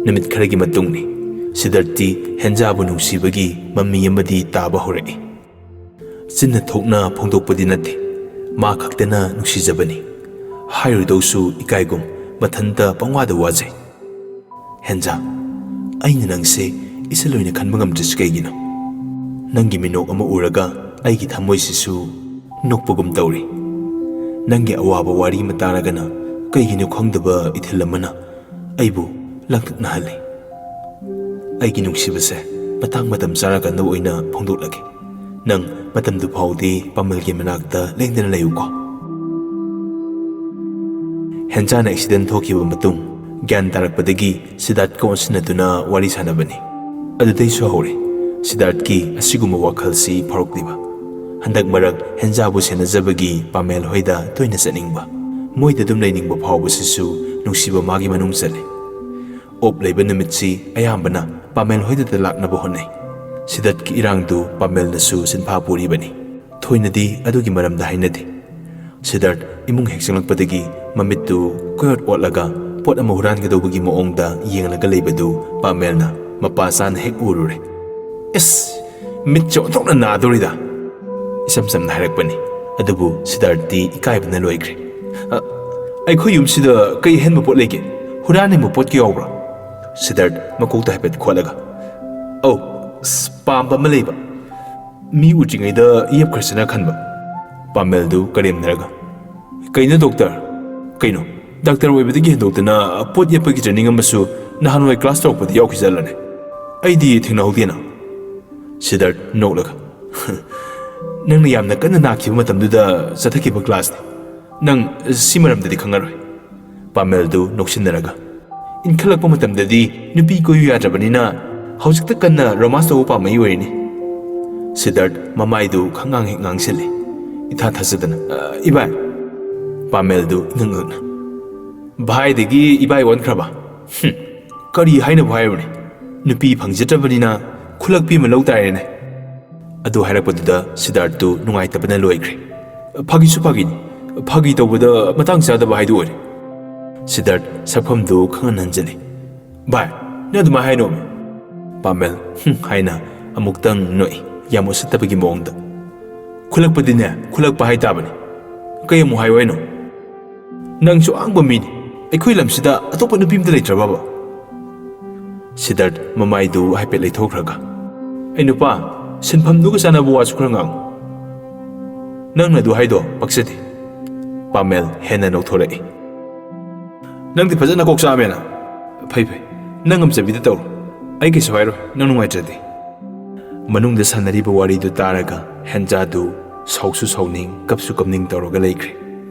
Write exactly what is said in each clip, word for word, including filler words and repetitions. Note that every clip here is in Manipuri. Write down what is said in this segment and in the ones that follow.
ꯅꯨꯃꯤꯠ ꯈꯔꯒꯤ ꯃꯇꯨꯡꯅꯤ꯫ ꯁꯤꯗꯥꯔꯠꯇꯤ ꯍꯦꯟꯖꯥꯕꯨ ꯅꯨꯡꯁꯤꯕꯒꯤ ꯃꯃꯤ ꯑꯃꯗꯤ ꯇꯥꯕ ꯍꯧꯔꯛꯏ꯫ ꯆꯤꯟꯅ ꯊꯣꯛꯅ ꯐꯣꯡꯗꯣꯛꯄꯗꯤ ꯅꯠꯇꯦ, ꯃꯥ ꯈꯛꯇꯅ ꯅꯨꯡꯁꯤꯖꯕꯅꯤ꯫ ꯍꯥꯏꯔꯨꯗꯧꯁꯨ ꯏꯀꯥꯏꯒꯨꯝ ꯃꯊꯟꯇ ꯄꯪꯋꯥꯗ ꯋꯥꯖꯩ꯫ "ꯍꯦꯟꯖꯥ, ꯑꯩꯅ ꯅꯪꯁꯦ ꯏꯆꯜ ꯑꯣꯏꯅ ꯈꯟꯕ ꯉꯝꯗ꯭ꯔꯤꯁꯤ ꯀꯩꯒꯤꯅꯣ? ꯅꯪꯒꯤ ꯃꯤꯅꯣꯛ ꯑꯃ ꯎꯔꯒ ꯑꯩꯒꯤ ꯊꯃꯣꯏꯁꯤꯁꯨ ꯅꯣꯛꯄꯒꯨꯝ ꯇꯧꯔꯤ꯫ ꯅꯪꯒꯤ ꯑꯋꯥꯕ ꯋꯥꯔꯤ ꯑꯃ ꯇꯥꯔꯒꯅ ꯀꯩꯒꯤꯅꯣ ꯈꯪꯗꯕ ꯏꯊꯤꯜ ꯑꯃꯅ ꯑꯩꯕꯨ ꯂꯥꯡꯇꯛꯅꯍꯜꯂꯤ꯫ ꯑꯩꯒꯤ ꯅꯨꯡꯁꯤꯕꯁꯦ, ꯃꯇꯥꯡ ꯃꯇꯝ ꯆꯥꯔꯀꯥꯟꯗ ꯑꯣꯏꯅ ꯐꯣꯡꯗꯣꯛꯂꯒꯦ꯫ ꯅꯪ ꯃꯇꯝꯗꯨ ꯐꯥꯎꯗꯤ ꯄꯥꯃꯦꯜꯒꯤ ꯃꯅꯥꯛꯇ ꯂꯦꯡꯗꯅ ꯂꯩꯌꯨꯀꯣ꯫" ꯍꯦꯟꯖꯥꯅ ꯑꯦꯛꯁꯤꯗꯦꯟ ꯊꯣꯛꯈꯤꯕ ꯃꯇꯨꯡ, ꯒ꯭ꯌꯥꯟ ꯇꯥꯔꯛꯄꯗꯒꯤ ꯁꯤꯗꯥꯔꯠꯀ ꯑꯣꯟꯁꯤꯟꯅꯗꯨꯅ ꯋꯥꯔꯤ ꯁꯥꯟꯅꯕꯅꯤ꯫ ꯑꯗꯨꯗꯩꯁꯨ ꯍꯧꯔꯦ ꯁꯤꯗꯥꯔꯠꯀꯤ ꯑꯁꯤꯒꯨꯝꯕ ꯋꯥꯈꯜꯁꯤ ꯐꯥꯎꯔꯛꯂꯤꯕ꯫ ꯍꯟꯗꯛ ꯃꯔꯛ ꯍꯦꯟꯖꯥꯕꯨ ꯁꯦꯟꯅꯖꯕꯒꯤ ꯄꯥꯃꯦꯜ ꯍꯣꯏꯗ ꯇꯣꯏꯅ ꯆꯠꯅꯤꯡꯕ, ꯃꯣꯏꯗ ꯑꯗꯨꯝ ꯂꯩꯅꯤꯡꯕ ꯐꯥꯎꯕꯁꯤꯁꯨ ꯅꯨꯡꯁꯤꯕ ꯃꯥꯒꯤ ꯃꯅꯨꯡ ꯆꯜꯂꯤ꯫ ꯑꯣꯞ ꯂꯩꯕ ꯅꯨꯃꯤꯠꯁꯤ ꯑꯌꯥꯝꯕꯅ ꯄꯥꯃꯦꯜ ꯍꯣꯏꯗꯇ ꯂꯥꯛꯅꯕ ꯍꯣꯠꯅꯩ꯫ ꯁꯤꯗꯠꯀꯤ ꯏꯔꯥꯡꯗꯨ ꯄꯥꯃꯦꯜꯅꯁꯨ ꯁꯤꯟꯐꯥ ꯄꯨꯔꯤꯕꯅꯤ꯫ ꯊꯣꯏꯅꯗꯤ ꯑꯗꯨꯒꯤ ꯃꯔꯝꯗ ꯍꯥꯏꯅꯗꯦ꯫ ꯁꯤꯗꯥꯔꯠ ꯏꯃꯨꯡ ꯍꯦꯛ ꯆꯪꯂꯛꯄꯗꯒꯤ ꯃꯃꯤꯠꯇꯨ ꯀꯣꯏꯑꯣꯠ ꯑꯣꯠꯂꯒ ꯄꯣꯠ ꯑꯃ ꯍꯨꯔꯥꯟꯒꯗꯧꯕꯒꯤ ꯃꯑꯣꯡꯗ ꯌꯦꯡꯂꯒ ꯂꯩꯕꯗꯨ ꯄꯥꯃꯦꯜꯅ ꯃꯄꯥ ꯆꯥꯅ ꯍꯦꯛ ꯎꯔꯨꯔꯦ꯫ "ꯏꯁ! ꯃꯤꯠꯁꯦ ꯑꯣꯟꯊꯣꯛꯅ ꯅꯥꯗꯧꯔꯤꯗ!" ꯏꯆꯝ ꯆꯝꯅ ꯍꯥꯏꯔꯛꯄꯅꯤ꯫ ꯑꯗꯨꯕꯨ ꯁꯤꯗꯥꯔꯠꯇꯤ ꯏꯀꯥꯏꯕꯅ ꯂꯣꯏꯈ꯭ꯔꯦ꯫ "ꯑ, ꯑꯩꯈꯣꯏ ꯌꯨꯝꯁꯤꯗ ꯀꯩ ꯑꯍꯦꯟꯕ ꯄꯣꯠ ꯂꯩꯒꯦ? ꯍꯨꯔꯥꯟꯅꯤꯡꯕ ꯄꯣꯠꯀ ꯌꯥꯎꯕ꯭ꯔꯥ?" ꯁꯤꯗꯥꯔꯠ ꯃꯀꯣꯛꯇ ꯍꯥꯏꯐꯦꯠ ꯈꯣꯠꯂꯒ, "ꯑꯧ, ꯑꯁ, ꯄꯥꯝꯕ ꯑꯃ ꯂꯩꯕ꯫ ꯃꯤ ꯎꯗ꯭ꯔꯤꯉꯩꯗ ꯌꯦꯞꯈ꯭ꯔꯁꯤꯅ ꯈꯟꯕ꯫" ꯄꯥꯃꯦꯜꯗꯨ ꯀꯔꯦꯝꯅꯔꯒ, "ꯀꯩꯅꯣ ꯗꯣꯛꯇꯔ? ꯀꯩꯅꯣ, ꯗꯥꯛꯇꯔ ꯑꯣꯏꯕꯗꯒꯤ ꯍꯦꯟꯗꯣꯛꯇꯅ ꯄꯣꯠ ꯌꯦꯞꯄꯒꯤ ꯇ꯭ꯔꯦꯅꯤꯡ ꯑꯃꯁꯨ ꯅꯍꯥꯟꯋꯥꯏ ꯀ꯭ꯂꯥꯁ ꯇꯧꯔꯛꯄꯗ ꯌꯥꯎꯈꯤꯖꯠꯂꯅꯦ? ꯑꯩꯗꯤ ꯊꯦꯡꯅꯍꯧꯗꯦꯅ꯫" ꯁꯤꯗꯥꯔꯠ ꯅꯣꯛꯂꯒ, "ꯅꯪꯅ ꯌꯥꯝꯅ ꯀꯟꯅ ꯅꯥꯈꯤꯕ ꯃꯇꯝꯗꯨꯗ ꯆꯠꯊꯈꯤꯕ ꯀ꯭ꯂꯥꯁꯅꯤ꯫ ꯅꯪ ꯁꯤ ꯃꯔꯝꯗꯗꯤ ꯈꯪꯉꯔꯣꯏ꯫" ꯄꯥꯃꯦꯜꯗꯨ ꯅꯣꯛꯁꯤꯟꯅꯔꯒ, "ꯏꯟꯈꯠꯂꯛꯄ ꯃꯇꯝꯗꯗꯤ ꯅꯨꯄꯤ ꯀꯣꯏꯌꯨ ꯌꯥꯗ꯭ꯔꯕꯅꯤꯅ ꯍꯧꯖꯤꯛꯇ ꯀꯟꯅ ꯔꯣꯃꯥꯟꯁ ꯇꯧꯕ ꯄꯥꯝꯃꯛꯏ ꯑꯣꯏꯔꯤꯅꯤ꯫" ꯁꯤꯗꯥꯔꯠ ꯃꯃꯥꯏꯗꯨ ꯈꯪꯉꯥꯡ ꯍꯦꯛ ꯉꯥꯡꯁꯤꯜꯂꯤ, ꯏꯊꯥ ꯊꯥꯖꯗꯅ, "ꯑ, ꯏꯕꯥꯏ!" ꯄꯥꯃꯦꯜꯗꯨ ꯏꯉꯛ ꯉꯛꯅ, "ꯚꯥꯏꯗꯒꯤ ꯏꯕꯥꯏ ꯑꯣꯟꯈ꯭ꯔꯕ? ꯍꯨꯝ, ꯀꯔꯤ ꯍꯥꯏꯅꯕꯨ ꯍꯥꯏꯔꯨꯅꯤ? ꯅꯨꯄꯤ ꯐꯪꯖꯗ꯭ꯔꯕꯅꯤꯅ ꯈꯨꯂꯛꯄꯤ ꯑꯃ ꯂꯧ ꯇꯥꯔꯦꯅꯦ꯫" ꯑꯗꯨ ꯍꯥꯏꯔꯛꯄꯗꯨꯗ ꯁꯤꯗꯥꯔꯠꯇꯨ ꯅꯨꯡꯉꯥꯏꯇꯕꯅ ꯂꯣꯏꯈ꯭ꯔꯦ꯫ "ꯐꯥꯒꯤꯁꯨ ꯐꯥꯒꯤꯅꯤ꯫ ꯐꯥꯒꯤ ꯇꯧꯕꯗ ꯃꯇꯥꯡ ꯆꯥꯗꯕ ꯍꯥꯏꯗꯨ ꯑꯣꯏꯔꯦ꯫" ꯁꯤꯗꯥꯔꯠ ꯁꯛꯐꯝꯗꯨ ꯈꯪꯍꯟ ꯍꯟꯖꯤꯜꯂꯤ꯫ "ꯚꯥꯏ, ꯅꯪ ꯑꯗꯨꯃꯥꯏꯅ ꯍꯥꯏꯅꯣꯃꯦ?" ꯄꯥꯃꯦꯜ "ꯍꯨꯝ" ꯍꯥꯏꯅ ꯑꯃꯨꯛꯇꯪ ꯅꯣꯛꯏ, ꯌꯥꯝ ꯎꯁꯤꯠꯇꯕꯒꯤ ꯃꯑꯣꯡꯗ꯫ "ꯈꯨꯂꯛꯄꯗꯤꯅꯦ, ꯈꯨꯂꯛꯄ ꯍꯥꯏ ꯇꯥꯕꯅꯤ꯫ ꯀꯩ ꯑꯃꯨꯛ ꯍꯥꯏꯌꯣ ꯍꯥꯏꯅꯣ? ꯅꯪꯁꯨ ꯑꯍꯥꯡꯕ ꯃꯤꯅꯤ꯫ ꯑꯩꯈꯣꯏ ꯂꯝꯁꯤꯗ ꯑꯇꯣꯞꯄ ꯅꯨꯄꯤ ꯑꯝꯇ ꯂꯩꯇ꯭ꯔꯕꯕ?" ꯁꯤꯗꯥꯔꯠ ꯃꯃꯥꯏꯗꯨ ꯍꯥꯏꯐꯦꯠ ꯂꯩꯊꯣꯛꯈ꯭ꯔꯒ, "ꯑꯩ ꯅꯨꯄꯥ, ꯁꯤꯟꯐꯝꯗꯨꯒ ꯆꯥꯟꯅꯕ ꯋꯥꯁꯨ ꯈꯔ ꯉꯥꯡꯉꯨ꯫ ꯅꯪꯅ ꯑꯗꯨ ꯍꯥꯏꯗꯣ ꯄꯛꯆꯗꯦ꯫" ꯄꯥꯃꯦꯜ ꯍꯦꯟꯅ ꯅꯧꯊꯣꯔꯛꯏ꯫ "ꯅꯪꯗꯤ ꯐꯖꯅ ꯀꯣꯛ ꯆꯥꯛꯑꯃꯦꯅ꯫ ꯐꯩ ꯐꯩ, ꯅꯪ ꯉꯝꯖꯕꯤꯗ ꯇꯧꯔꯣ꯫ ꯑꯩ ꯀꯩꯁꯨ ꯍꯥꯏꯔꯣꯏ, ꯅꯪ ꯅꯨꯡꯉꯥꯏꯇ꯭ꯔꯗꯤ꯫" ꯃꯅꯨꯡꯗ ꯁꯥꯟꯅꯔꯤꯕ ꯋꯥꯔꯤꯗꯨ ꯇꯥꯔꯒ ꯍꯦꯟꯖꯥꯗꯨ ꯁꯥꯎꯁꯨ ꯁꯥꯎꯅꯤꯡ, ꯀꯞꯁꯨ ꯀꯞꯅꯤꯡ ꯇꯧꯔꯒ ꯂꯩꯈ꯭ꯔꯦ꯫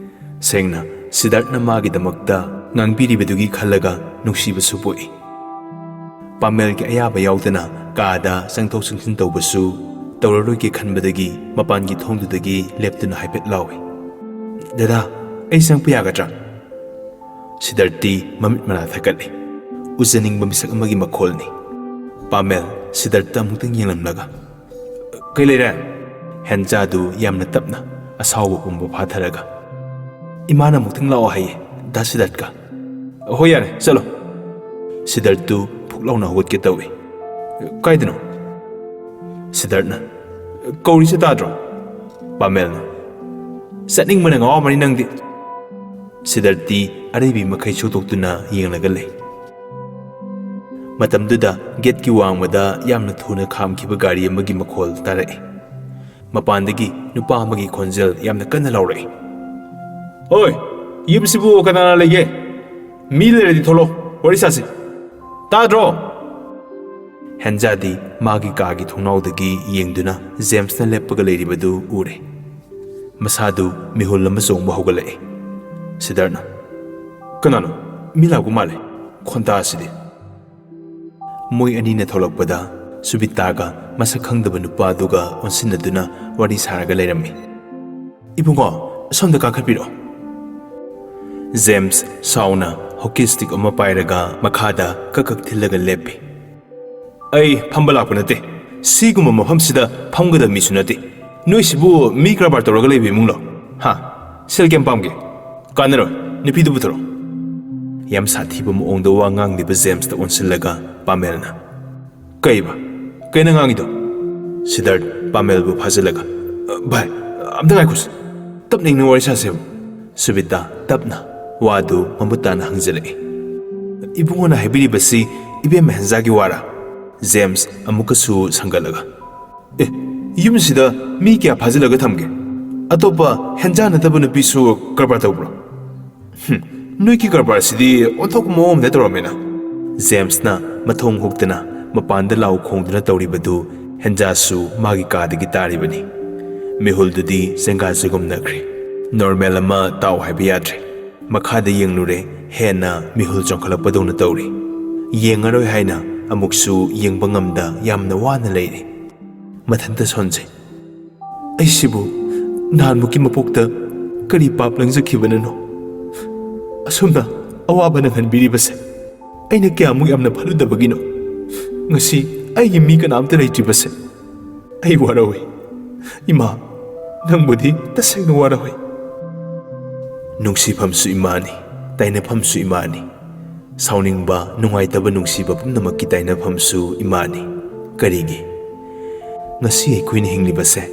ꯁꯦꯡꯅ, ꯁꯤꯗꯥꯔꯠꯅ ꯃꯥꯒꯤꯗꯃꯛꯇ ꯉꯥꯡꯕꯤꯔꯤꯕꯗꯨꯒꯤ ꯈꯜꯂꯒ ꯅꯨꯡꯁꯤꯕꯁꯨ ꯄꯣꯛꯏ꯫ ꯄꯥꯃꯦꯜꯒꯤ ꯑꯌꯥꯕ ꯌꯥꯎꯗꯅ ꯀꯥꯗ ꯆꯪꯊꯣꯛ ꯆꯪꯁꯤꯟ ꯇꯧꯕꯁꯨ ꯇꯧꯔꯔꯣꯏꯒꯦ ꯈꯟꯕꯗꯒꯤ ꯃꯄꯥꯟꯒꯤ ꯊꯣꯡꯗꯨꯗꯒꯤ ꯂꯦꯞꯇꯨꯅ ꯍꯥꯏꯐꯦꯠ ꯂꯥꯎꯏ, "ꯗꯗꯥ, ꯑꯩ ꯆꯪꯉꯛꯄ ꯌꯥꯒꯗ꯭ꯔꯥ?" ꯁꯤꯗꯥꯔꯠꯇꯤ ꯃꯃꯤꯠ ꯃꯅꯥ ꯊꯛꯀꯠꯂꯤ꯫ ꯎꯖꯅꯤꯡꯕ ꯃꯤꯁꯛ ꯑꯃꯒꯤ ꯃꯈꯣꯜꯅꯤ꯫ ꯄꯥꯃꯦꯜ ꯁꯤꯗꯥꯔꯠꯇ ꯑꯃꯨꯛꯇꯪ ꯌꯦꯡꯂꯝꯂꯒ, "ꯀꯩ ꯂꯩꯔꯦ?" ꯍꯦꯟꯖꯥꯗꯨ ꯌꯥꯝꯅ ꯇꯞꯅ, ꯑꯁꯥꯎꯕ ꯄꯨꯝꯕ ꯐꯥꯊꯔꯒ, "ꯏꯃꯥꯅ ꯑꯃꯨꯛꯇꯪ ꯂꯥꯛꯑꯣ ꯍꯥꯏꯌꯦ, ꯗꯥ ꯁꯤꯗꯥꯔꯠꯀ꯫" "ꯍꯣꯏ, ꯌꯥꯔꯦ, ꯆꯠꯂꯣ꯫" ꯁꯤꯗꯥꯔꯠꯇꯨ ꯐꯨꯛ ꯂꯥꯎꯅ ꯍꯧꯒꯠꯀꯦ ꯇꯧꯏ꯫ "ꯀꯥꯏꯗꯅꯣ?" ꯁꯤꯗꯥꯔꯠꯅ꯫ "ꯀꯧꯔꯤꯁꯦ ꯇꯥꯗ꯭ꯔꯣ?" ꯄꯥꯃꯦꯜꯅ꯫ "ꯆꯠꯅꯤꯡꯕꯅ ꯉꯥꯎꯔꯝꯃꯅꯤ ꯅꯪꯗꯤ꯫" ꯁꯤꯗꯥꯔꯠꯇꯤ ꯑꯔꯩꯕꯤ ꯃꯈꯩ ꯁꯨꯛꯇꯣꯛꯇꯨꯅ ꯌꯦꯡꯂꯒ ꯂꯩ꯫ ꯃꯇꯝꯗꯨꯗ ꯒꯦꯠꯀꯤ ꯋꯥꯡꯃꯗ ꯌꯥꯝꯅ ꯊꯨꯅ ꯈꯥꯝꯈꯤꯕ ꯒꯥꯔꯤ ꯑꯃꯒꯤ ꯃꯈꯣꯜ ꯇꯥꯔꯛꯏ꯫ ꯃꯄꯥꯟꯗꯒꯤ ꯅꯨꯄꯥ ꯑꯃꯒꯤ ꯈꯣꯟꯖꯦꯜ ꯌꯥꯝꯅ ꯀꯟꯅ ꯂꯥꯎꯔꯛꯏ, "ꯑꯣꯏ, ꯌꯨꯝꯁꯤꯕꯨ ꯀꯅꯥ ꯀꯅꯥ ꯂꯩꯒꯦ? ꯃꯤ ꯂꯩꯔꯗꯤ ꯊꯣꯛꯂꯛꯑꯣ, ꯋꯥꯔꯤ ꯁꯥꯁꯤ꯫ ꯇꯥꯗ꯭ꯔꯣ?" ꯍꯦꯟꯖꯥꯗꯤ ꯃꯥꯒꯤ ꯀꯥꯒꯤ ꯊꯣꯡꯅꯥꯎꯗꯒꯤ ꯌꯦꯡꯗꯨꯅ ꯖꯦꯝꯁꯅ ꯂꯦꯞꯄꯒ ꯂꯩꯔꯤꯕꯗꯨ ꯎꯔꯦ꯫ ꯃꯁꯥꯗꯨ ꯃꯤꯍꯨꯜ ꯑꯃ ꯆꯣꯡꯕ ꯍꯧꯒꯠꯂꯛꯏ꯫ ꯁꯤꯗꯥꯔꯠꯅ, "ꯀꯅꯥꯅꯣ? ꯃꯤ ꯂꯥꯛꯄ ꯃꯥꯜꯂꯦ꯫ ꯈꯣꯟꯇꯥꯁꯤꯗꯤ!" ꯃꯣꯏ ꯑꯅꯤꯅ ꯊꯣꯛꯂꯛꯄꯗ ꯁꯨꯕꯤꯇꯥꯒ ꯃꯁꯛ ꯈꯪꯗꯕ ꯅꯨꯄꯥꯗꯨꯒ ꯑꯣꯟꯁꯤꯟꯅꯗꯨꯅ ꯋꯥꯔꯤ ꯁꯥꯔꯒ ꯂꯩꯔꯝꯃꯤ꯫ "ꯏꯕꯨꯡꯉꯣ, ꯁꯣꯝꯗ ꯀꯥꯈꯠꯄꯤꯔꯛꯑꯣ꯫" ꯖꯦꯝꯁ ꯁꯥꯎꯅ ꯍꯣꯀꯤ ꯁ꯭ꯇꯤꯛ ꯑꯃ ꯄꯥꯏꯔꯒ ꯃꯈꯥꯗ ꯀꯛ ꯀꯛ ꯊꯤꯜꯂꯒ ꯂꯦꯞꯄꯤ꯫ "ꯑꯩ ꯐꯝꯕ ꯂꯥꯛꯄ ꯅꯠꯇꯦ꯫ ꯁꯤꯒꯨꯝꯕ ꯃꯐꯝꯁꯤꯗ ꯐꯝꯒꯗꯕ ꯃꯤꯁꯨ ꯅꯠꯇꯦ꯫ ꯅꯣꯏꯁꯤꯕꯨ ꯃꯤ ꯀꯔꯕꯥꯔ ꯇꯧꯔꯒ ꯂꯩꯕ ꯏꯃꯨꯡꯂꯣ? ꯍꯥ? ꯁꯦꯜ ꯀꯌꯥꯝ ꯄꯥꯝꯒꯦ? ꯀꯥꯟꯅꯔꯣꯏ, ꯅꯨꯄꯤꯗꯨ ꯄꯨꯊꯣꯔꯛꯑꯣ꯫" ꯌꯥꯝ ꯁꯥꯊꯤꯕ ꯃꯑꯣꯡꯗ ꯋꯥ ꯉꯥꯡꯂꯤꯕ ꯖꯦꯝꯁꯇ ꯑꯣꯟꯁꯤꯜꯂꯒ ꯄꯥꯃꯦꯜꯅ, "ꯀꯩꯕ? ꯀꯩꯅ ꯉꯥꯡꯉꯤꯗꯣ?" ꯁꯤꯗꯥꯔꯠ ꯄꯥꯃꯦꯜꯕꯨ ꯐꯥꯖꯤꯜꯂꯒ, "ꯑ, ꯚꯥꯏ, ꯑꯝꯇ ꯉꯥꯏꯈꯣꯁꯦ꯫ ꯇꯞꯅ ꯏꯪꯅ ꯋꯥꯔꯤ ꯁꯥꯁꯦꯕ꯫" ꯁꯨꯕꯤꯇꯥ ꯇꯞꯅ ꯋꯥꯗꯨ ꯃꯃꯨꯠ ꯇꯥꯅ ꯍꯪꯖꯤꯜꯂꯛꯏ꯫ "ꯏꯕꯨꯡꯉꯣꯅ ꯍꯥꯏꯕꯤꯔꯤꯕꯁꯤ ꯏꯕꯦꯝꯃ ꯍꯦꯟꯖꯥꯒꯤ ꯋꯥꯔꯥ?" ꯖꯦꯝꯁ ꯑꯃꯨꯛꯀꯁꯨ ꯁꯪꯒꯠꯂꯒ, "ꯑꯦ, ꯌꯨꯝꯁꯤꯗ ꯃꯤ ꯀꯌꯥ ꯐꯥꯖꯤꯜꯂꯒ ꯊꯝꯒꯦ? ꯑꯇꯣꯞꯄ ꯍꯦꯟꯖꯥ ꯅꯠꯇꯕ ꯅꯨꯄꯤꯁꯨ ꯀꯔꯕꯥꯔ ꯇꯧꯕ꯭ꯔꯣ? ꯍꯨꯝ, ꯅꯣꯏꯒꯤ ꯀꯔꯕꯥꯔꯁꯤꯗꯤ ꯑꯣꯟꯊꯣꯛꯄ ꯃꯑꯣꯡ ꯑꯃꯗ ꯇꯧꯔꯝꯃꯦꯅ꯫" ꯖꯦꯝꯁꯅ ꯃꯊꯣꯡ ꯍꯨꯛꯇꯅ ꯃꯄꯥꯟꯗ ꯂꯥꯎ ꯈꯣꯡꯗꯨꯅ ꯇꯧꯔꯤꯕꯗꯨ ꯍꯦꯟꯖꯥꯁꯨ ꯃꯥꯒꯤ ꯀꯥꯗꯒꯤ ꯇꯥꯔꯤꯕꯅꯤ꯫ ꯃꯤꯍꯨꯜꯗꯨꯗꯤ ꯖꯦꯡꯒꯥ ꯖꯒꯨꯝꯅꯈ꯭ꯔꯦ꯫ ꯅꯣꯔꯃꯦꯜ ꯑꯃ ꯇꯥꯎ ꯍꯥꯏꯕ ꯌꯥꯗ꯭ꯔꯦ꯫ ꯃꯈꯥꯗ ꯌꯦꯡꯂꯨꯔꯦ, ꯍꯦꯟꯅ ꯃꯤꯍꯨꯜ ꯆꯣꯡꯈꯠꯂꯛꯄꯗꯧꯅ ꯇꯧꯔꯤ꯫ ꯌꯦꯡꯉꯔꯣꯏ ꯍꯥꯏꯅ ꯑꯃꯨꯛꯁꯨ ꯌꯦꯡꯕ ꯉꯝꯗ ꯌꯥꯝꯅ ꯋꯥꯅ ꯂꯩꯔꯤ꯫ ꯃꯊꯟꯇ ꯁꯣꯟꯖꯩ꯫ "ꯑꯩꯁꯤꯕꯨ ꯅꯍꯥꯟꯃꯨꯛꯀꯤ ꯃꯄꯣꯛꯇ ꯀꯔꯤ ꯄꯥꯞ ꯂꯪꯖꯈꯤꯕꯅꯅꯣ? ꯑꯁꯨꯝꯅ ꯑꯋꯥꯕ ꯅꯪꯍꯟꯕꯤꯔꯤꯕꯁꯦ ꯑꯩꯅ ꯀꯌꯥꯃꯨꯛ ꯌꯥꯝꯅ ꯐꯠꯂꯨꯗꯕꯒꯤꯅꯣ? ꯉꯁꯤ ꯑꯩꯒꯤ ꯃꯤ ꯀꯅꯥꯝꯇ ꯂꯩꯇ꯭ꯔꯤꯕꯁꯦ ꯑꯩ ꯋꯥꯔꯧꯏ꯫ ꯏꯃꯥ, ꯅꯪꯕꯨꯗꯤ ꯇꯁꯦꯡꯅ ꯋꯥꯔꯧꯏ꯫" ꯅꯨꯡꯁꯤꯐꯝꯁꯨ ꯏꯃꯥꯅꯤ, ꯇꯥꯏꯅꯐꯝꯁꯨ ꯏꯃꯥꯅꯤ꯫ ꯁꯥꯎꯅꯤꯡꯕ, ꯅꯨꯡꯉꯥꯏꯇꯕ, ꯅꯨꯡꯁꯤꯕ ꯄꯨꯝꯅꯃꯛꯀꯤ ꯇꯥꯏꯅꯐꯝꯁꯨ ꯏꯃꯥꯅꯤ꯫ ꯀꯔꯤꯒꯤ? ꯉꯁꯤ ꯑꯩꯈꯣꯏꯅ ꯍꯤꯡꯂꯤꯕꯁꯦ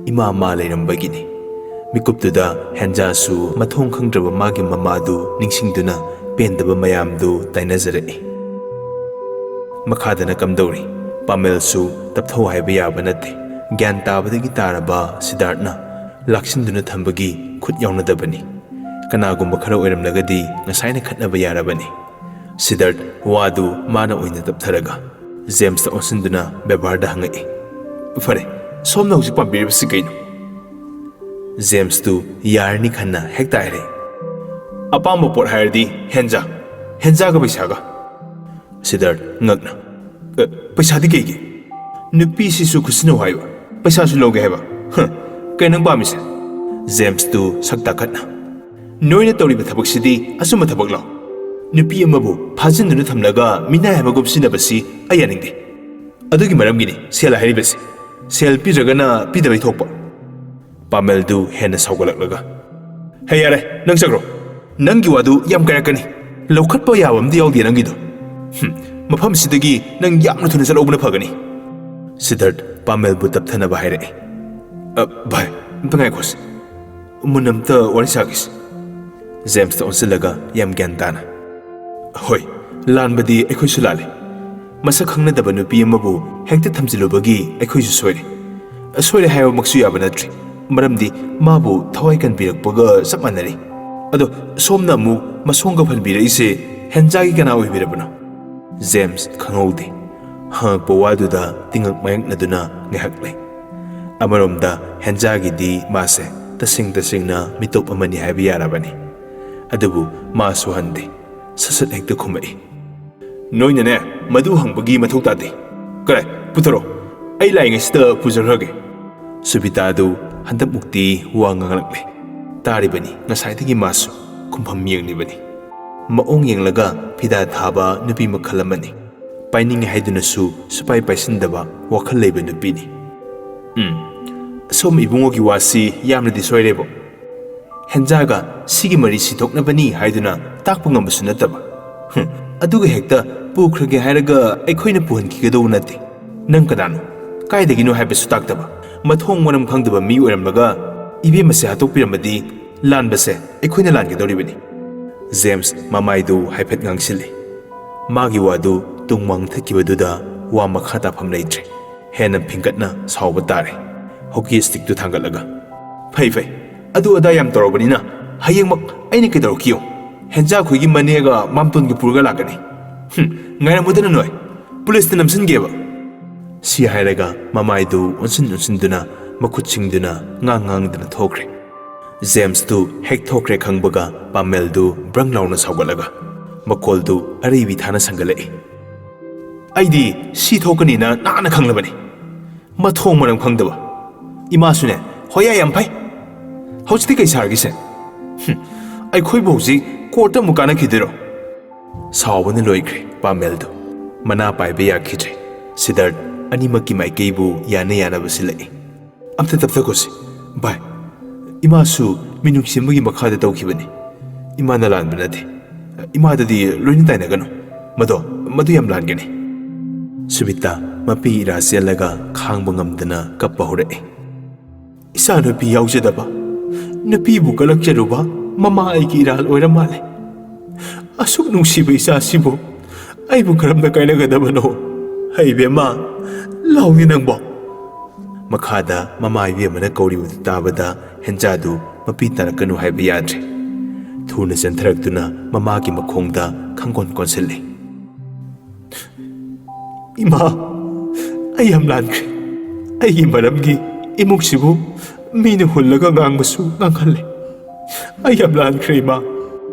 ꯏꯃꯥ ꯃꯥ ꯂꯩꯔꯝꯕꯒꯤꯅꯤ꯫ ꯃꯤꯀꯨꯞꯇꯨꯗ ꯍꯦꯟꯖꯥꯁꯨ ꯃꯊꯣꯡ ꯈꯪꯗ꯭ꯔꯕ ꯃꯥꯒꯤ ꯃꯃꯥꯗꯨ ꯅꯤꯡꯁꯤꯡꯗꯨꯅ ꯄꯦꯟꯗꯕ ꯃꯌꯥꯝꯗꯨ ꯇꯥꯏꯅꯖꯔꯛꯏ꯫ ꯃꯈꯥꯗꯅ ꯀꯝꯗꯧꯔꯤ? ꯄꯥꯃꯦꯜꯁꯨ ꯇꯞꯊꯧ ꯍꯥꯏꯕ ꯌꯥꯕ ꯅꯠꯇꯦ꯫ ꯒ꯭ꯌꯥꯟ ꯇꯥꯕꯗꯒꯤ ꯇꯥꯔꯕ ꯁꯤꯗꯥꯔꯠꯅ ꯂꯥꯛꯁꯤꯟꯗꯨꯅ ꯊꯝꯕꯒꯤ ꯈꯨꯠ ꯌꯥꯎꯅꯗꯕꯅꯤ꯫ ꯀꯅꯥꯒꯨꯝꯕ ꯈꯔ ꯑꯣꯏꯔꯝꯂꯒꯗꯤ ꯉꯁꯥꯏꯅ ꯈꯠꯅꯕ ꯌꯥꯔꯕꯅꯤ꯫ ꯁꯤꯗꯥꯔꯠ ꯋꯥꯗꯨ ꯃꯥꯅ ꯑꯣꯏꯅ ꯇꯞꯊꯔꯒ ꯖꯦꯝꯁꯇ ꯑꯣꯟꯁꯤꯟꯗꯨꯅ ꯕꯦꯕꯥꯔꯗ ꯍꯪꯉꯛꯏ, "ꯐꯔꯦ, ꯁꯣꯝꯅ ꯍꯧꯖꯤꯛ ꯄꯥꯝꯕꯤꯔꯤꯕꯁꯤ ꯀꯩꯅꯣ?" ꯖꯦꯝꯁꯇꯨ ꯌꯥꯔꯅꯤ ꯈꯟꯅ ꯍꯦꯛꯇ ꯍꯥꯏꯔꯛꯏ, "ꯑꯄꯥꯝꯕ ꯄꯣꯠ ꯍꯥꯏꯔꯗꯤ ꯍꯦꯟꯖꯥ, ꯍꯦꯟꯖꯥꯒ ꯄꯩꯁꯥꯒ꯫" ꯁꯤꯗꯥꯔꯠ ꯉꯛꯅ, "ꯑ, ꯄꯩꯁꯥꯗꯤ ꯀꯩꯒꯤ? ꯅꯨꯄꯤꯁꯤꯁꯨ ꯈꯨꯠꯁꯤꯟꯅꯧ ꯍꯥꯏꯕ, ꯄꯩꯁꯥꯁꯨ ꯂꯧꯒꯦ ꯍꯥꯏꯕ? ꯍ, ꯀꯩ ꯅꯪ ꯄꯥꯝꯃꯤꯁꯦ?" ꯖꯦꯝꯁꯇꯨ ꯁꯛ ꯇꯥꯈꯠꯅ, "ꯅꯣꯏꯅ ꯇꯧꯔꯤꯕ ꯊꯕꯛꯁꯤꯗꯤ ꯑꯆꯨꯝꯕ ꯊꯕꯛꯂꯣ? ꯅꯨꯄꯤ ꯑꯃꯕꯨ ꯐꯥꯖꯤꯟꯗꯨꯅ ꯊꯝꯂꯒ ꯃꯤꯅꯥꯏ ꯍꯥꯏꯕꯒꯨꯝ ꯁꯤꯖꯤꯟꯅꯕꯁꯤ ꯑꯩ ꯌꯥꯅꯤꯡꯗꯦ꯫ ꯑꯗꯨꯒꯤ ꯃꯔꯝꯒꯤꯅꯤ ꯁꯦꯜ ꯍꯥꯏꯔꯤꯕꯁꯤ꯫ ꯁꯦꯜ ꯄꯤꯗ꯭ꯔꯒꯅ ꯄꯤꯗꯕꯩ ꯊꯣꯛꯄ꯫" ꯄꯥꯃꯦꯜꯗꯨ ꯍꯦꯟꯅ ꯁꯥꯎꯒꯠꯂꯛꯂꯒ, "ꯍꯦ, ꯌꯥꯔꯦ, ꯅꯪ ꯆꯠꯈ꯭ꯔꯣ꯫ ꯅꯪꯒꯤ ꯋꯥꯗꯨ ꯌꯥꯝ ꯀꯥꯏꯔꯛꯀꯅꯤ꯫ ꯂꯧꯈꯠꯄ ꯌꯥꯕ ꯑꯝꯗꯤ ꯌꯥꯎꯗꯦ ꯅꯪꯒꯤꯗꯣ꯫ ꯍꯨꯝ, ꯃꯐꯝꯁꯤꯗꯒꯤ ꯅꯪ ꯌꯥꯝꯅ ꯊꯨꯅ ꯆꯠꯍꯧꯕꯅ ꯐꯒꯅꯤ꯫ ꯁꯤꯗꯔꯠ ꯄꯥꯃꯦꯜꯕꯨ ꯇꯞꯊꯅꯕ ꯍꯥꯏꯔꯛꯏ꯫ "ꯑ, ꯚꯥꯏ, ꯑꯝꯇ ꯉꯥꯏꯈꯣꯁꯦ꯫ ꯃꯨꯟꯅ ꯑꯝꯇ ꯋꯥꯔꯤ ꯁꯥꯒꯦꯁꯦ꯫" ꯖꯦꯝꯁꯇ ꯑꯣꯟꯁꯤꯜꯂꯒ ꯌꯥꯝ ꯒ꯭ꯌꯥꯟ ꯇꯥꯅ, "ꯍꯣꯏ, ꯂꯥꯟꯕꯗꯤ ꯑꯩꯈꯣꯏꯁꯨ ꯂꯥꯜꯂꯦ꯫ ꯃꯁꯛ ꯈꯪꯅꯗꯕ ꯅꯨꯄꯤ ꯑꯃꯕꯨ ꯍꯦꯛꯇ ꯊꯝꯖꯤꯜꯂꯨꯕꯒꯤ ꯑꯩꯈꯣꯏꯁꯨ ꯁꯣꯏꯔꯦ꯫ ꯁꯣꯏꯔꯦ ꯍꯥꯏꯕꯃꯛꯁꯨ ꯌꯥꯕ ꯅꯠꯇ꯭ꯔꯤ, ꯃꯔꯝꯗꯤ ꯃꯥꯕꯨ ꯊꯋꯥꯏ ꯀꯟꯕꯤꯔꯛꯄꯒ ꯆꯞ ꯃꯥꯟꯅꯔꯤ꯫ ꯑꯗꯣ ꯁꯣꯝꯅ ꯑꯃꯨꯛ ꯃꯁꯣꯝꯒ ꯐꯟꯕꯤꯔꯛꯏꯁꯦ ꯍꯦꯟꯖꯥꯒꯤ ꯀꯅꯥ ꯑꯣꯏꯕꯤꯔꯕꯅꯣ?" ꯖꯦꯝꯁ ꯈꯪꯍꯧꯗꯦ꯫ ꯍꯪꯉꯛꯄ ꯋꯥꯗꯨꯗ ꯇꯤꯡꯉꯛ ꯃꯌꯦꯛꯅꯗꯨꯅ ꯉꯥꯏꯍꯥꯛ ꯂꯩ꯫ ꯑꯃꯔꯣꯝꯗ ꯍꯦꯟꯖꯥꯒꯤꯗꯤ ꯃꯥꯁꯦ ꯇꯁꯦꯡ ꯇꯁꯦꯡꯅ ꯃꯤꯇꯣꯞ ꯑꯃꯅꯤ ꯍꯥꯏꯕ ꯌꯥꯔꯕꯅꯤ꯫ ꯑꯗꯨꯕꯨ ꯃꯥ ꯁꯣꯍꯟꯗꯦ꯫ ꯁꯠ ꯁꯠ ꯍꯦꯛꯇ ꯈꯨꯝꯃꯛꯏ꯫ "ꯅꯣꯏꯅꯅꯦ, ꯃꯗꯨ ꯍꯪꯕꯒꯤ ꯃꯊꯧ ꯇꯥꯗꯦ꯫ ꯀꯔꯥꯏ, ꯄꯨꯊꯔꯛꯑꯣ꯫ ꯑꯩ ꯂꯥꯛꯏꯉꯩꯁꯤꯗ ꯄꯨꯖꯈ꯭ꯔꯒꯦ꯫" ꯁꯨꯕꯤꯇꯥꯗꯨ ꯍꯟꯗꯛꯃꯨꯛꯇꯤ ꯋꯥ ꯉꯥꯡꯂꯛꯂꯦ꯫ ꯇꯥꯔꯤꯕꯅꯤ, ꯉꯁꯥꯏꯗꯒꯤ ꯃꯥꯁꯨ ꯈꯨꯝꯐꯝ ꯌꯦꯡꯂꯤꯕꯅꯤ꯫ ꯃꯑꯣꯡ ꯌꯦꯡꯂꯒ ꯐꯤꯗꯥ ꯊꯥꯕ ꯅꯨꯄꯤ ꯃꯈꯜ ꯑꯃꯅꯤ꯫ ꯄꯥꯏꯅꯤꯡꯉꯤ ꯍꯥꯏꯗꯨꯅꯁꯨ ꯁꯨꯄꯥꯏ ꯄꯥꯏꯁꯤꯟꯗꯕ ꯋꯥꯈꯜ ꯂꯩꯕ ꯅꯨꯄꯤꯅꯤ꯫ "ꯎꯝ, ꯁꯣꯝ ꯏꯕꯨꯡꯉꯣꯒꯤ ꯋꯥꯁꯤ ꯌꯥꯝꯅꯗꯤ ꯁꯣꯏꯔꯦꯕꯣ꯫ ꯍꯦꯟꯖꯥꯒ ꯁꯤꯒꯤ ꯃꯔꯤ ꯁꯤꯊꯣꯛꯅꯕꯅꯤ ꯍꯥꯏꯗꯨꯅ ꯇꯥꯛꯄ ꯉꯝꯕꯁꯨ ꯅꯠꯇꯕ꯫ ꯍꯨꯝ, ꯑꯗꯨꯒ ꯍꯦꯛꯇ ꯄꯨꯈ꯭ꯔꯒꯦ ꯍꯥꯏꯔꯒ ꯑꯩꯈꯣꯏꯅ ꯄꯨꯍꯟꯈꯤꯒꯗꯧꯕ ꯅꯠꯇꯦ꯫ ꯅꯪ ꯀꯅꯥꯅꯣ? ꯀꯥꯏꯗꯒꯤꯅꯣ ꯍꯥꯏꯕꯁꯨ ꯇꯥꯛꯇꯕ꯫ ꯃꯊꯣꯡ ꯃꯔꯝ ꯈꯪꯗꯕ ꯃꯤ ꯑꯣꯏꯔꯝꯂꯒ ꯏꯕꯦꯝꯃꯁꯦ ꯍꯥꯠꯇꯣꯛꯄꯤꯔꯝꯃꯗꯤ ꯂꯥꯟꯕꯁꯦ ꯑꯩꯈꯣꯏꯅ ꯂꯥꯟꯒꯗꯧꯔꯤꯕꯅꯤ꯫" ꯖꯦꯝꯁ ꯃꯃꯥꯏꯗꯨ ꯍꯥꯏꯐꯦꯠ ꯉꯥꯡꯁꯤꯜꯂꯤ꯫ ꯃꯥꯒꯤ ꯋꯥꯗꯨ ꯇꯨꯡ ꯃꯥꯡꯊꯠꯈꯤꯕꯗꯨꯗ ꯋꯥ ꯃꯈꯥ ꯇꯥꯐꯝ ꯂꯩꯇ꯭ꯔꯦ꯫ ꯍꯦꯟꯅ ꯐꯤꯡꯒꯠꯅ ꯁꯥꯎꯕ ꯇꯥꯔꯦ꯫ ꯍꯣꯀꯤ ꯁ꯭ꯇꯤꯛꯇꯨ ꯊꯥꯡꯒꯠꯂꯒ, "ꯐꯩ, ꯐꯩ꯫ ꯑꯗꯨ ꯑꯗꯥ ꯌꯥꯝ ꯇꯧꯔꯕꯅꯤꯅ ꯍꯌꯦꯡꯃꯛ ꯑꯩꯅ ꯀꯩꯗꯧꯔꯛꯀꯦ ꯌꯦꯡꯉꯨ꯫ ꯍꯦꯟꯖꯥꯈꯣꯏꯒꯤ ꯃꯅꯦꯒ ꯃꯥꯝꯇꯣꯟꯒ ꯄꯨꯔꯒ ꯂꯥꯛꯀꯅꯤ꯫ ꯍꯨꯝ, ꯉꯥꯏꯔꯝꯃꯨꯗꯅ ꯅꯣꯏ꯫ ꯄꯨꯂꯤꯁꯇ ꯅꯝꯁꯤꯟꯒꯦꯕ꯫" ꯁꯤ ꯍꯥꯏꯔꯒ ꯃꯃꯥꯏꯗꯨ ꯑꯣꯟꯁꯤꯟ ꯑꯣꯟꯁꯤꯟꯗꯨꯅ ꯃꯈꯨꯠꯁꯤꯡꯗꯨꯅ ꯉꯥꯡ ꯉꯥꯡꯗꯨꯅ ꯊꯣꯛꯈ꯭ꯔꯦ꯫ ꯖꯦꯝꯁꯇꯨ ꯍꯦꯛ ꯊꯣꯛꯈ꯭ꯔꯦ ꯈꯪꯕꯒ ꯄꯥꯃꯦꯜꯗꯨ ꯕ꯭ꯔꯪ ꯂꯥꯎꯅ ꯁꯥꯎꯒꯠꯂꯒ ꯃꯈꯣꯜꯗꯨ ꯑꯔꯩꯕꯤ ꯊꯥꯅ ꯁꯪꯒꯠꯂꯛꯏ꯫ "ꯑꯩꯗꯤ ꯁꯤ ꯊꯣꯛꯀꯅꯤꯅ ꯅꯍꯥꯟꯅ ꯈꯪꯂꯕꯅꯤ꯫ ꯃꯊꯣꯡ ꯃꯔꯝ ꯈꯪꯗꯕ꯫ ꯏꯃꯥꯁꯨꯅꯦ, ꯍꯣꯌꯥ ꯌꯥꯝ ꯐꯩ꯫ ꯍꯧꯖꯤꯛꯇꯤ ꯀꯩ ꯁꯥꯔꯒꯦꯁꯦ? ꯍꯨꯝ, ꯑꯩꯈꯣꯏꯕꯨ ꯍꯧꯖꯤꯛ ꯀꯣꯔꯠꯇ ꯑꯃꯨꯛ ꯀꯥꯟꯅꯈꯤꯗꯣꯏꯔꯣ?" ꯁꯥꯎꯕꯅ ꯂꯣꯏꯈ꯭ꯔꯦ ꯄꯥꯃꯦꯜꯗꯨ꯫ ꯃꯅꯥ ꯄꯥꯏꯕ ꯌꯥꯈꯤꯗ꯭ꯔꯦ꯫ ꯁꯤꯗꯥꯔꯠ ꯑꯅꯤꯃꯛꯀꯤ ꯃꯥꯏꯀꯩꯕꯨ ꯌꯥꯅ ꯌꯥꯅꯕ ꯁꯤꯜꯂꯛꯏ꯫ "ꯑꯝꯇ ꯇꯞꯊꯈꯣꯁꯤ꯫ ꯚꯥꯏ, ꯏꯃꯥꯁꯨ ꯃꯤꯅꯨꯡꯁꯤ ꯑꯃꯒꯤ ꯃꯈꯥꯗ ꯇꯧꯈꯤꯕꯅꯤ꯫ ꯏꯃꯥꯅ ꯂꯥꯟꯕ ꯅꯠꯇꯦ꯫ ꯏꯃꯥꯗꯗꯤ ꯂꯣꯏꯅ ꯇꯥꯏꯅꯒꯅꯨ꯫ ꯃꯗꯣ, ꯃꯗꯨ ꯌꯥꯝ ꯂꯥꯟꯒꯅꯤ꯫ ꯁꯨꯕꯤꯇꯥ ꯃꯄꯤ ꯏꯔꯥ ꯆꯦꯜꯂꯒ ꯈꯥꯡꯕ ꯉꯝꯗꯅ ꯀꯞꯄ ꯍꯧꯔꯛꯏ꯫ "ꯏꯆꯥꯅꯨꯄꯤ ꯌꯥꯎꯖꯗꯕ, ꯅꯨꯄꯤꯕꯨ ꯀꯂꯛꯆꯔꯨꯕ ꯃꯃꯥ ꯑꯩꯒꯤ ꯏꯔꯥꯜ ꯑꯣꯏꯔ ꯃꯥꯜꯂꯦ꯫ ꯑꯁꯨꯛ ꯅꯨꯡꯁꯤꯕ ꯏꯆꯥꯁꯤꯕꯨ ꯑꯩꯕꯨ ꯀꯔꯝꯅ ꯀꯥꯏꯅꯒꯗꯕꯅꯣ? ꯍꯩ ꯏꯕꯦꯝꯃ, ꯂꯥꯎꯅꯦ ꯅꯪꯕꯣ!" ꯃꯈꯥꯗ ꯃꯃꯥ ꯏꯕꯦꯝꯃꯅ ꯀꯧꯔꯤꯕꯗꯨ ꯇꯥꯕꯗ ꯍꯦꯟꯖꯥꯗꯨ ꯃꯄꯤ ꯇꯥꯔꯛꯀꯅꯨ ꯍꯥꯏꯕ ꯌꯥꯗ꯭ꯔꯦ꯫ ꯊꯨꯅ ꯆꯦꯟꯊꯔꯛꯇꯨꯅ ꯃꯃꯥꯒꯤ ꯃꯈꯣꯡꯗ ꯈꯪꯒꯣꯟ ꯀꯣꯟꯁꯤꯜꯂꯤ꯫ "ꯏꯃꯥ, ꯑꯩ ꯌꯥꯝ ꯂꯥꯟꯈ꯭ꯔꯦ꯫ ꯑꯩꯒꯤ ꯃꯔꯝꯒꯤ ꯏꯃꯨꯡꯁꯤꯕꯨ ꯃꯤꯅ ꯍꯨꯜꯂꯒ ꯉꯥꯡꯕꯁꯨ ꯉꯥꯡꯍꯜꯂꯦ꯫ ꯑꯩ ꯌꯥꯝ ꯂꯥꯟꯈ꯭ꯔꯦ, ꯏꯃꯥ!"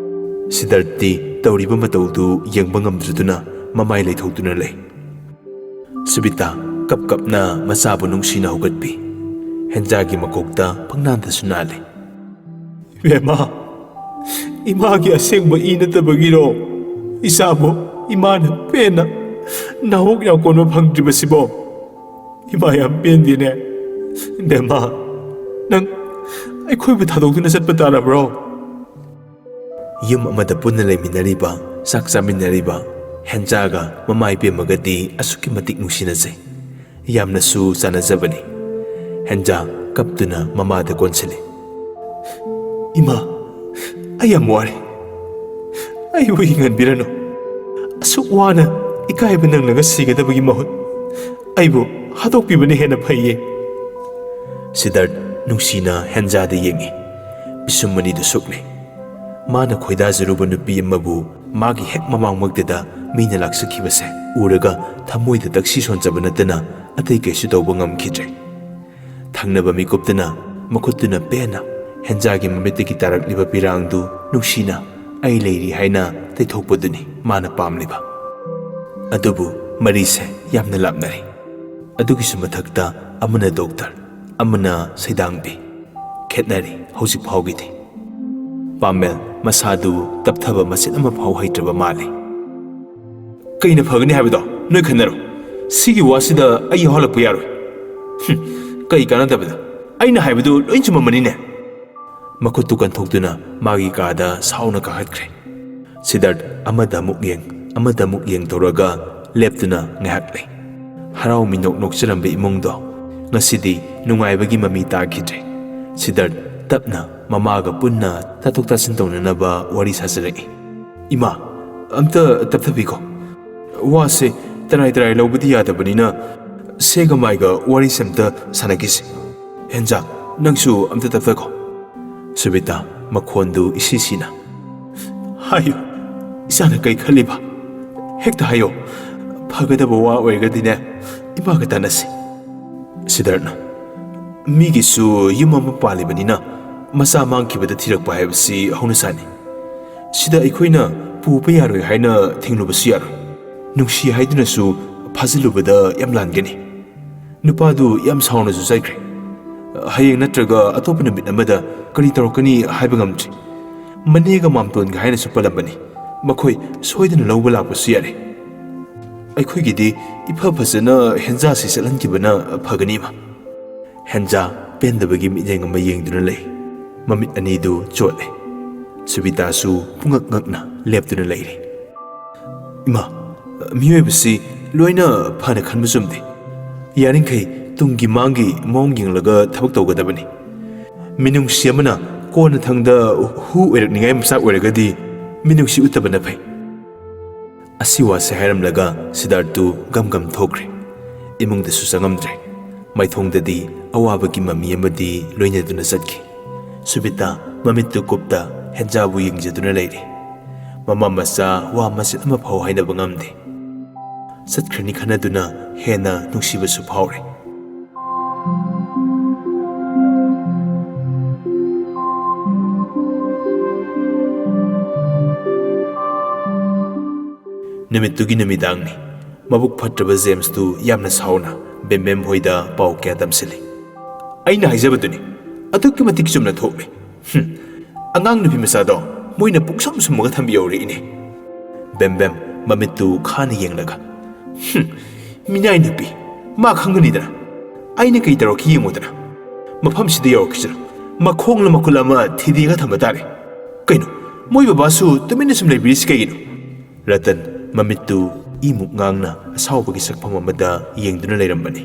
ꯁꯤꯗꯔꯠꯇꯤ ꯇꯧꯔꯤꯕ ꯃꯇꯧꯗꯨ ꯌꯦꯡꯕ ꯉꯝꯗ꯭ꯔꯗꯨꯅ ꯃꯃꯥꯏ ꯂꯩꯊꯣꯛꯇꯨꯅ ꯂꯩ꯫ ꯁꯨꯕꯤꯇꯥ ꯀꯞ ꯀꯞꯅ ꯃꯆꯥꯕꯨ ꯅꯨꯡꯁꯤꯅ ꯍꯧꯒꯠꯄꯤ꯫ ꯍꯦꯟꯖꯥꯒꯤ ꯃꯀꯣꯛꯇ ꯄꯪꯅꯥꯟꯗꯁꯨ ꯅꯥꯜꯂꯤ꯫ "ꯏꯕꯦꯝꯃ, ꯏꯃꯥꯒꯤ ꯑꯁꯦꯡꯕ ꯏ ꯅꯠꯇꯕꯒꯤꯔꯣ ꯏꯆꯥꯕꯨ ꯏꯃꯥꯅ ꯄꯦꯟꯅ ꯅꯥꯍꯣꯛ ꯌꯥꯎꯀꯣꯟꯕ ꯐꯪꯗ꯭ꯔꯤꯕꯁꯤꯕꯣ? ꯏꯃꯥ ꯌꯥꯝ ꯄꯦꯟꯗꯦꯅꯦ꯫ ꯏꯕꯦꯝꯃ, ꯅꯪ ꯑꯩꯈꯣꯏꯕꯨ ꯊꯥꯗꯣꯛꯇꯨꯅ ꯆꯠꯄ ꯇꯥꯔꯕ꯭ꯔꯣ?" ꯌꯨꯝ ꯑꯃꯗ ꯄꯨꯟꯅ ꯂꯩꯃꯤꯟꯅꯔꯤꯕ, ꯆꯥꯛ ꯆꯥꯃꯤꯟꯅꯔꯤꯕ ꯍꯦꯟꯖꯥꯒ ꯃꯃꯥ ꯏꯕꯦꯝꯃꯒꯗꯤ ꯑꯁꯨꯛꯀꯤ ꯃꯇꯤꯛ ꯅꯨꯡꯁꯤꯅꯖꯩ꯫ ꯌꯥꯝꯅꯁꯨ ꯆꯥꯟꯅꯖꯕꯅꯤ꯫ ꯍꯦꯟꯖꯥ ꯀꯞꯇꯨꯅ ꯃꯃꯥꯗ ꯀꯣꯟꯁꯤꯜꯂꯤ꯫ "ꯏꯃꯥ, ꯑꯩ ꯌꯥꯝ ꯋꯥꯔꯦ꯫ ꯑꯩꯕꯨ ꯍꯤꯡꯍꯟꯕꯤꯔꯅꯨ꯫ ꯑꯁꯨꯛ ꯋꯥꯅ ꯏꯀꯥꯏꯕ ꯅꯪꯂꯒ ꯁꯤꯒꯗꯕꯒꯤ ꯃꯍꯨꯠ ꯑꯩꯕꯨ ꯍꯥꯠꯇꯣꯛꯄꯤꯕꯅ ꯍꯦꯟꯅ ꯐꯩꯌꯦ꯫" ꯁꯤꯗꯥꯔꯠ ꯅꯨꯡꯁꯤꯅ ꯍꯦꯟꯖꯥꯗ ꯌꯦꯡꯏ꯫ ꯄꯤꯁꯨꯝ ꯑꯅꯤꯗꯨ ꯁꯨꯛꯂꯤ꯫ ꯃꯥꯅ ꯈꯣꯏꯗꯥꯖꯔꯨꯕ ꯅꯨꯄꯤ ꯑꯃꯕꯨ ꯃꯥꯒꯤ ꯍꯦꯛ ꯃꯃꯥꯡꯃꯛꯇꯗ ꯃꯤꯅ ꯂꯥꯛꯆꯈꯤꯕꯁꯦ ꯎꯔꯒ ꯊꯃꯣꯏꯗ ꯇꯛꯁꯤ ꯁꯣꯟꯖꯕ ꯅꯠꯇꯅ ꯑꯇꯩ ꯀꯩꯁꯨ ꯇꯧꯕ ꯉꯝꯈꯤꯗ꯭ꯔꯦ꯫ ꯊꯪꯅꯕ ꯃꯤꯀꯨꯞꯇꯅ ꯃꯈꯨꯠꯇꯨꯅ ꯄꯦꯟꯅ ꯍꯦꯟꯖꯥꯒꯤ ꯃꯃꯤꯠꯇꯒꯤ ꯇꯥꯔꯛꯂꯤꯕ ꯄꯤꯔꯥꯡꯗꯨ ꯅꯨꯡꯁꯤꯅ "ꯑꯩ ꯂꯩꯔꯤ" ꯍꯥꯏꯅ ꯇꯩꯊꯣꯛꯄꯗꯨꯅꯤ ꯃꯥꯅ ꯄꯥꯝꯂꯤꯕ꯫ ꯑꯗꯨꯕꯨ ꯃꯔꯤꯁꯦ ꯌꯥꯝꯅ ꯂꯥꯞꯅꯔꯤ꯫ ꯑꯗꯨꯒꯤꯁꯨ ꯃꯊꯛꯇ ꯑꯃꯅ ꯗꯣꯛꯇꯔ, ꯑꯃꯅ ꯁꯩꯗꯥꯡꯕꯤ꯫ ꯈꯦꯠꯅꯔꯤ ꯍꯧꯖꯤꯛ ꯐꯥꯎꯒꯤꯗꯤ꯫ ꯄꯥꯃꯦꯜ ꯃꯁꯥꯗꯨ ꯇꯞꯊꯕ ꯃꯆꯦꯠ ꯑꯃ ꯐꯥꯎ ꯍꯩꯇ꯭ꯔꯕ ꯃꯥꯜꯂꯤ꯫ "ꯀꯩꯅ ꯐꯒꯅꯤ ꯍꯥꯏꯕꯗꯣ ꯅꯣꯏ ꯈꯟꯅꯔꯣ꯫ ꯁꯤꯒꯤ ꯋꯥꯁꯤꯗ ꯑꯩ ꯌꯥꯎꯍꯜꯂꯛꯄ ꯌꯥꯔꯣꯏ꯫ ꯍꯨꯝ, ꯀꯩ ꯀꯥꯟꯅꯗꯕꯗ? ꯑꯩꯅ ꯍꯥꯏꯕꯗꯨ ꯂꯣꯏ ꯆꯨꯝꯃꯝꯃꯅꯤꯅꯦ꯫" ꯃꯈꯨꯠꯇꯨ ꯀꯟꯊꯣꯛꯇꯨꯅ ꯃꯥꯒꯤ ꯀꯥꯗ ꯁꯥꯎꯅ ꯀꯥꯈꯠꯈ꯭ꯔꯦ꯫ ꯁꯤꯗꯥꯔꯠ ꯑꯃꯗ ꯑꯃꯨꯛ ꯌꯦꯡ, ꯑꯃꯗ ꯑꯃꯨꯛ ꯌꯦꯡ ꯇꯧꯔꯒ ꯂꯦꯞꯇꯨꯅ ꯉꯥꯏꯍꯥꯛ ꯂꯩ꯫ ꯍꯔꯥꯎ ꯃꯤꯅꯣꯛ ꯅꯣꯛꯆꯔꯝꯕ ꯏꯃꯨꯡꯗꯣ ꯉꯁꯤꯗꯤ ꯅꯨꯡꯉꯥꯏꯕꯒꯤ ꯃꯃꯤ ꯇꯥꯈꯤꯗ꯭ꯔꯦ꯫ ꯁꯤꯗꯥꯔꯠ ꯇꯞꯅ ꯃꯃꯥꯒ ꯄꯨꯟꯅ ꯇꯥꯊꯣꯛ ꯇꯥꯁꯤꯟ ꯇꯧꯅꯅꯕ ꯋꯥꯔꯤ ꯁꯥꯖꯔꯛꯏ꯫ "ꯏꯃꯥ, ꯑꯝꯇ ꯇꯞꯊꯕꯤꯀꯣ꯫ ꯋꯥꯁꯦ ꯇꯔꯥꯏ ꯇꯔꯥꯏ ꯂꯧꯕꯗꯤ ꯌꯥꯗꯕꯅꯤꯅ ꯁꯦꯒ ꯃꯥꯏꯒ ꯋꯥꯔꯤꯁꯦ ꯑꯝꯇ ꯁꯥꯟꯅꯈꯤꯁꯦ꯫ ꯍꯦꯟꯖꯥ, ꯅꯪꯁꯨ ꯑꯝꯇ ꯇꯞꯊꯈꯣ꯫" ꯁꯨꯕꯤꯇꯥ ꯃꯈꯣꯟꯗꯨ ꯏꯁꯤ ꯁꯤꯅ, "ꯍꯥꯏꯌꯨ, ꯏꯆꯥꯅ ꯀꯩ ꯈꯜꯂꯤꯕ? ꯍꯦꯛꯇ ꯍꯥꯏꯌꯣ꯫ ꯐꯒꯗꯕ ꯋꯥ ꯑꯣꯏꯔꯒꯗꯤꯅꯦ, ꯏꯃꯥꯒ ꯇꯥꯟꯅꯁꯤ꯫" ꯁꯤꯗꯥꯔꯠꯅ, "ꯃꯤꯒꯤꯁꯨ ꯌꯨꯝ ꯑꯃ ꯄꯥꯜꯂꯤꯕꯅꯤꯅ ꯃꯆꯥ ꯃꯥꯡꯈꯤꯕꯗ ꯊꯤꯔꯛꯄ ꯍꯥꯏꯕꯁꯤ ꯍꯧꯅꯁꯥꯅꯤ꯫ ꯁꯤꯗ ꯑꯩꯈꯣꯏꯅ ꯄꯨꯕ ꯌꯥꯔꯣꯏ ꯍꯥꯏꯅ ꯊꯤꯡꯂꯨꯕꯁꯨ ꯌꯥꯔꯣꯏ꯫ ꯅꯨꯡꯁꯤ ꯍꯥꯏꯗꯨꯅꯁꯨ ꯐꯥꯖꯤꯜꯂꯨꯕꯗ ꯌꯥꯝ ꯂꯥꯟꯒꯅꯤ꯫" ꯅꯨꯄꯥꯗꯨ ꯌꯥꯝ ꯁꯥꯎꯅꯁꯨ ꯆꯩꯈ꯭ꯔꯦ꯫ "ꯍꯌꯦꯡ ꯅꯠꯇ꯭ꯔꯒ ꯑꯇꯣꯞꯄ ꯅꯨꯃꯤꯠ ꯑꯃꯗ ꯀꯔꯤ ꯇꯧꯔꯛꯀꯅꯤ ꯍꯥꯏꯕ ꯉꯝꯗ꯭ꯔꯤ꯫ ꯃꯅꯦꯒ ꯃꯥꯝꯇꯣꯟꯒ ꯍꯥꯏꯅꯁꯨ ꯄꯜꯂꯝꯕꯅꯤ꯫ ꯃꯈꯣꯏ ꯁꯣꯏꯗꯅ ꯂꯧꯕ ꯂꯥꯛꯄꯁꯨ ꯌꯥꯔꯦ꯫ ꯑꯩꯈꯣꯏꯒꯤꯗꯤ ꯏꯐ ꯐꯖꯅ ꯍꯦꯟꯖꯥꯁꯤ ꯆꯠꯍꯟꯈꯤꯕꯅ ꯐꯒꯅꯤ, ꯏꯃꯥ꯫" ꯍꯦꯟꯖꯥ ꯄꯦꯟꯗꯕꯒꯤ ꯃꯤꯠꯌꯦꯡ ꯑꯃ ꯌꯦꯡꯗꯨꯅ ꯂꯩ꯫ ꯃꯃꯤꯠ ꯑꯅꯤꯗꯨ ꯆꯣꯠꯂꯦ꯫ ꯁꯨꯕꯤꯇꯥꯁꯨ ꯄꯨꯡꯉꯛ ꯉꯛꯅ ꯂꯦꯞꯇꯨꯅ ꯂꯩꯔꯤ꯫ "ꯏꯃꯥ, ꯃꯤꯑꯣꯏꯕꯁꯤ ꯂꯣꯏꯅ ꯐꯅ ꯈꯟꯕ ꯆꯨꯝꯗꯦ꯫ ꯌꯥꯔꯤꯈꯩ ꯇꯨꯡꯒꯤ ꯃꯥꯡꯒꯤ ꯃꯑꯣꯡ ꯌꯦꯡꯂꯒ ꯊꯕꯛ ꯇꯧꯒꯗꯕꯅꯤ꯫ ꯃꯤꯅꯨꯡꯁꯤ ꯑꯃꯅ ꯀꯣꯟꯅꯊꯪꯗ ꯍꯨ ꯑꯣꯏꯔꯛꯅꯤꯡꯉꯥꯏ ꯃꯆꯥꯛ ꯑꯣꯏꯔꯒꯗꯤ ꯃꯤꯅꯨꯡꯁꯤ ꯎꯠꯇꯕꯅ ꯐꯩ꯫" ꯑꯁꯤ ꯋꯥꯁꯦ ꯍꯥꯏꯔꯝꯂꯒ ꯁꯤꯗꯥꯔꯠꯇꯨ ꯒꯝ ꯒꯝ ꯊꯣꯛꯈ꯭ꯔꯦ꯫ ꯏꯃꯨꯡꯗꯁꯨ ꯆꯪꯉꯝꯗ꯭ꯔꯦ꯫ ꯃꯥꯏꯊꯣꯡꯗꯗꯤ ꯑꯋꯥꯕꯒꯤ ꯃꯃꯤ ꯑꯃꯗꯤ ꯂꯣꯏꯅꯗꯨꯅ ꯆꯠꯈꯤ꯫ ꯁꯨꯕꯤꯇꯥ ꯃꯃꯤꯠꯇꯨ ꯀꯨꯞꯇ ꯍꯦꯟꯖꯥꯕꯨ ꯌꯦꯡꯖꯗꯨꯅ ꯂꯩꯔꯤ꯫ ꯃꯃꯥ ꯃꯆꯥ ꯋꯥ ꯃꯆꯦꯠ ꯑꯃꯐꯥꯎ ꯍꯥꯏꯅꯕ ꯉꯝꯗꯦ꯫ ꯆꯠꯈ꯭ꯔꯅꯤ ꯈꯟꯅꯗꯨꯅ ꯍꯦꯟꯅ ꯅꯨꯡꯁꯤꯕꯁꯨ ꯐꯥꯎꯔꯦ꯫ ꯅꯨꯃꯤꯠꯇꯨꯒꯤ ꯅꯨꯃꯤꯗꯥꯡꯅꯤ꯫ ꯃꯕꯨꯛ ꯐꯠꯇ꯭ꯔꯕ ꯖꯦꯝꯁꯇꯨ ꯌꯥꯝꯅ ꯁꯥꯎꯅ ꯕꯦꯝꯕꯦꯝ ꯍꯣꯏꯗ ꯄꯥꯎ ꯀꯌꯥ ꯇꯝꯁꯤꯜꯂꯤ꯫ "ꯑꯩꯅ ꯍꯥꯏꯖꯕꯗꯨꯅꯤ, ꯑꯗꯨꯛꯀꯤ ꯃꯇꯤꯛ ꯆꯨꯝꯅ ꯊꯣꯛꯂꯦ꯫ ꯍꯨꯝ, ꯑꯉꯥꯡ ꯅꯨꯄꯤ ꯃꯆꯥꯗꯣ ꯃꯣꯏꯅ ꯄꯨꯛꯁꯨꯝ ꯁꯨꯝꯃꯒ ꯊꯝꯕꯤꯍꯧꯔꯦ ꯏꯅꯦ꯫" ꯕꯦꯝꯕꯦꯝ ꯃꯃꯤꯠꯇꯨ ꯈꯥꯅ ꯌꯦꯡꯂꯒ, "ꯍꯨꯝ, ꯃꯤꯅꯥꯏ ꯅꯨꯄꯤ, ꯃꯥ ꯈꯪꯒꯅꯤꯗꯅ꯫ ꯑꯩꯅ ꯀꯩ ꯇꯧꯔꯛꯈꯤ ꯌꯦꯡꯉꯨꯗꯅ꯫ ꯃꯐꯝꯁꯤꯗ ꯌꯧꯔꯛꯈꯤꯁꯤꯅ ꯃꯈꯣꯡꯂ ꯃꯈꯨꯠ ꯑꯃ ꯊꯤꯗꯦꯛꯑꯒ ꯊꯝꯕ ꯇꯥꯔꯦ꯫ ꯀꯩꯅꯣ, "ꯃꯣꯏ ꯕꯕꯥꯁꯨ ꯇꯨꯃꯤꯟꯅ ꯁꯨꯝ ꯂꯩꯕꯤꯔꯤꯁꯤ ꯀꯩꯒꯤꯅꯣ?" ꯔꯇꯟ ꯃꯃꯤꯠꯇꯨ ꯏꯃꯨꯛ ꯉꯥꯡꯅ ꯑꯁꯥꯎꯕꯒꯤ ꯁꯛꯐꯝ ꯑꯃꯗ ꯌꯦꯡꯗꯨꯅ ꯂꯩꯔꯝꯕꯅꯤ꯫